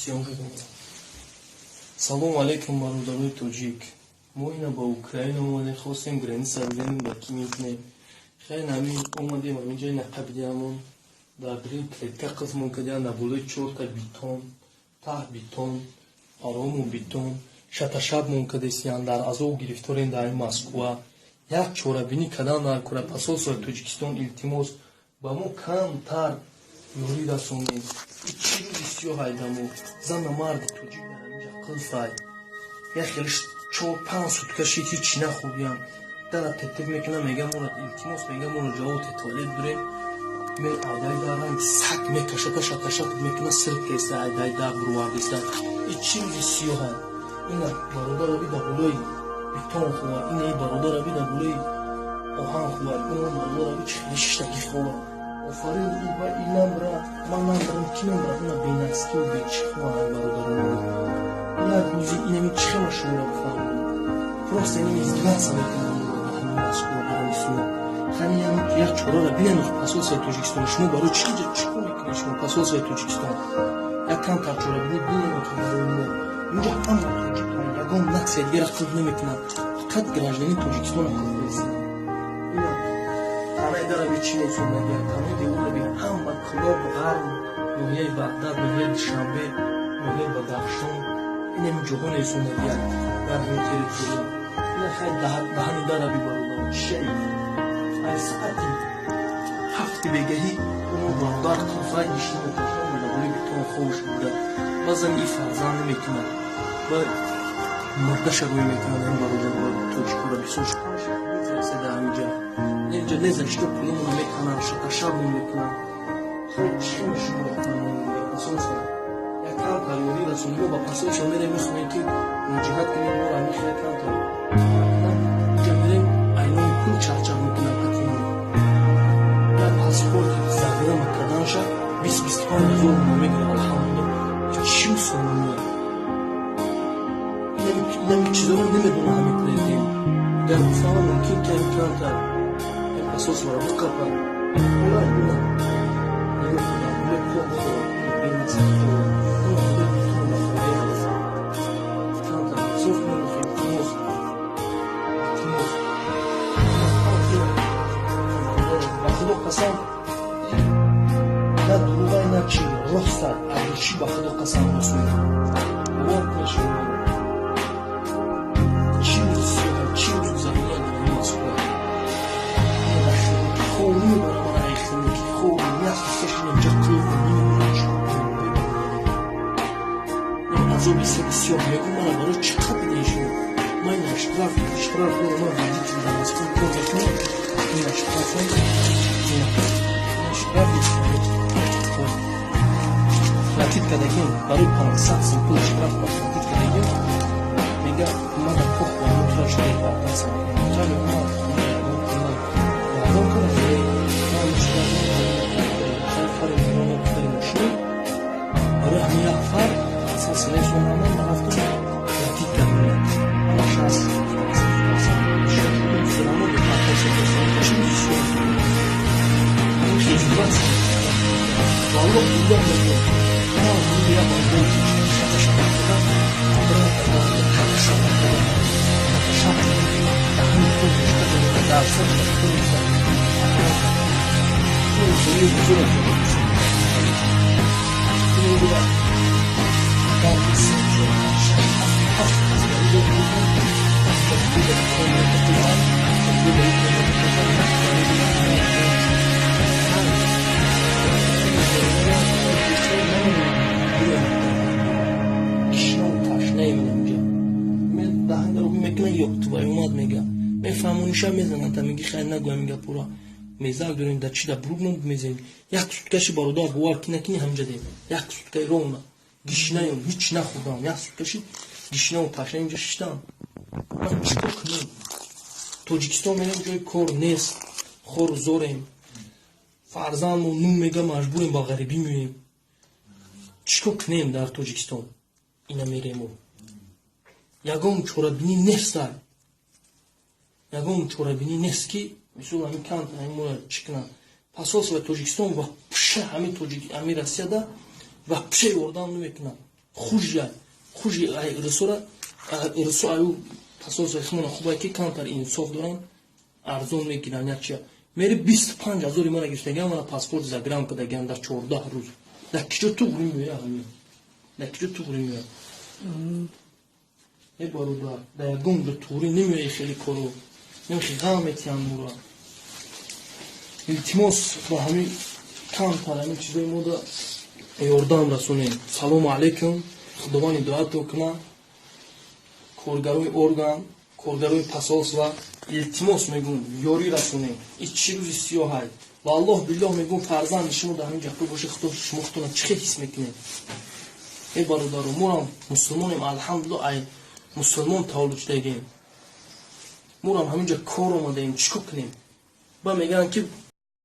Съёмка кунем. Салому алейкум, бародарои тоҷик. Мо ина ба Украина омадем, хостем граница бизанем, ба ки мекунем. Хеле нами омадем, ҳаминҷои нақабидиамон дар дрин клетка қисмон кардиан, дар болои чорта бетон, таҳ бетон, парому бетон, шаташабмон кардесиян, дар азоб гирифторем дар ин Москва. Як чорабинӣ кардан дар кура посольствои Тоҷикистон, илтимос, ба мо камтар ёрӣ расонем. Чӣ рӯзи сиёҳ айдамо, зана марди тоҷик дар ҳаминҷа қилфай. Як хеле 4-5 сутка шид, ҳичи нахӯрдиям. Дара тетик мекунам, мегам моро, илтимос, мегам моро ҷавоб те, туалет бурем. Ме айдай дар ранги сак мекашата, шаташат мекуна, сир кеста, айдай дар бурвардиста. И чӣ рӯзи сиёҳай? Ина бародараби дар болои бетон хова, ина и бародараби дар болои оҳан хова, ина бародараби чӣ хеле шиштаги хова. Офарин, и ба и намбра, ман намбрам, ки намбра, ина бенаскию бечи ховаам бародарон. Як рӯзи инами чӣ хела шуморо бифаҳмонам? Просто инами издеваться мекунам ҳамин Москва барои шумо. Хани як чораро бинем, посольствои Тоҷикистон. Шумо барои чӣ чӣ кор мекунед, шумо посольствои Тоҷикистон? Як камтар чорабинӣ бинем, ки барои мо инҷа ҳама тоҷик, ягон нация дигара қилб намекунад, фақат гражданини Тоҷикистона қилб мерасад. Ина танаи дараби чӣ месонагия, танаи девораби ҳама Кӯлоб, Ғарм, ноҳияи Ваҳдат, ноҳияи Душанбе, ноҳияи Бадахшон, инами ҷоҳо несонагия дар ҳамин территория. Ина хай даҳани дараби, бародар, чиаи ай саати 7 бегаҳӣ уно бародар қилфай, гишнамо ташон дар болои бетон хобш буда. Баъзан и фарзанд намекунад, ба мурдаша рӯй мекунад. Ин бародар тоҷикора бисёр дар ҳаминҷа инҷа неза что пулумона мекунанд, шаташабмон мекунанд. Хай чӣ шумо асосан як камтар ёрӣ расонем. Мо ба посольство мерем, мехоҳем, ки муроҷиат кунем, моро ҳамин хеле камтар инҷа мерем, айнои пул чарчар мекунанд қатъиан. Як паспорти заграма карданша 20-25 ҳазор мо мегирад. Алҳамдулилла, чӣ мусулмония инами чизоро намедонам. Ҳамин президент гар гуфтама, мумкин ки ҳамин камтар посольствора биқапад. Ола ина нигоҳ кунам, болои пол хӯрд, бенасиб хӯрд, ина болои бетон бахӯрд. Камтар инсоф кунем, илтимос, илтимос, ба Худо қасам, на дурӯғай, на чӣ, роста адушӣ, ба Худо қасам, рост мегӯям. Бовар кунед шумо, чӣ рӯзи сиёҳ, чӣ рӯз гузарониям дар ин Москва. Хоб мебарам ман, ай хеле хоб як сутка инҷа қилф, намедонам чӣ кор кунем. Азоби саги сиёҳ мегӯм, мана барои чӣ қабидаи шумо? Ман ина штраф дорам, ман водитель дар Москва кор мекунам. Ина штрафам, ина штрафи платить кардагим, барои 500 сум пул штраф платить кардагим. Мега, мада похуй, мутра штраф вардаса мекунам, мегӯм, ман хона ягон хона вардон кардам, ман штраф фари меҳрона, фари мошин, барои ҳамин як фар 500 сум месонам. Ман рафтам, платить кардам, ҳамаш ҳаст. Всё равно чӣ бисёр издеваться. Валлоҳ билlah мегӯям, ман ҳамин як барои шата шата кардам, шата шата кардам, шата шата даҳани пул мешта, дар сар пул. Инсони бузург ин буда. Дар се, чор, панҷ, шаш, ҳафт, ҳафт кас дар инҷо будем. Ҳафт кас буда, комната будам, буда, комната будам. Гишнаву ташнаем инҷа. Даҳангаро мекуна, ёб твою мать, мега, мефаҳмониша, мезанад, меги хайр, нагӯям ин гапура, мезак дорем, да чи да бругно мезанем. Як суткаши, бародар, бовар ки накини, ҳаминҷа дем, як суткаи ровно гишнаем, ҳеч нахӯрдам, як суткаши гишнаву ташна инҷа шиштам. Ман чӣ кор кунем? Тоҷикистон мерем, ҷои кор нест, хору зорем, фарзандмо нун мега, маҷбурем, ба ғарибӣ меоем. Чӣ кор кунем дар Тоҷикистон? Ина мерему, ягон чорабинӣ неста, ягон чорабинӣ нест, ки мисол ҳамин камтар ҳамин моя чӣ кунанд. Посольствои Тоҷикистон вообще ҳамин тоҷик, ҳамин Россияда вообще ёрдам намекунад. Хуже, хуже русора, русо аю посольство химона хубай, ки камтар инсоф доранд, арзон мегиранд. Як чия мери, 25 000-и мара гирифтагиан, мара паспорт загран кардагиан дар 14 рӯз. Дар киҷо туғри меояд? Ҳамин дар киҷо туғри меояд? Э, бародар, дар ягон ҷо туғри намеояд. Хеле коро немхи ғам метиҳанд мура. Илтимос, ба ҳамин камтар ҳамин чизои мода ёрдам расонем. Салому алайкум, Худованд ҳидоятто куна. Коргарои орган, коргарои посольства, илтимос мегӯм, ёрӣ расонем. И чӣ рӯзи сиёҳай! Валлоҳ биллоҳ мегӯм, фарзанди шумо дар ҳамин ҷаҳто боше, худо, шумо худтона чӣ хел ҳис мекунед? Э, бародаро, морам мусулмонем, алҳамдулилло, ай мусулмон таваллуд шудагем. Морам ҳамин ҷа кор омадаем, чӣ кор кунем? Ба мегӯянд, ки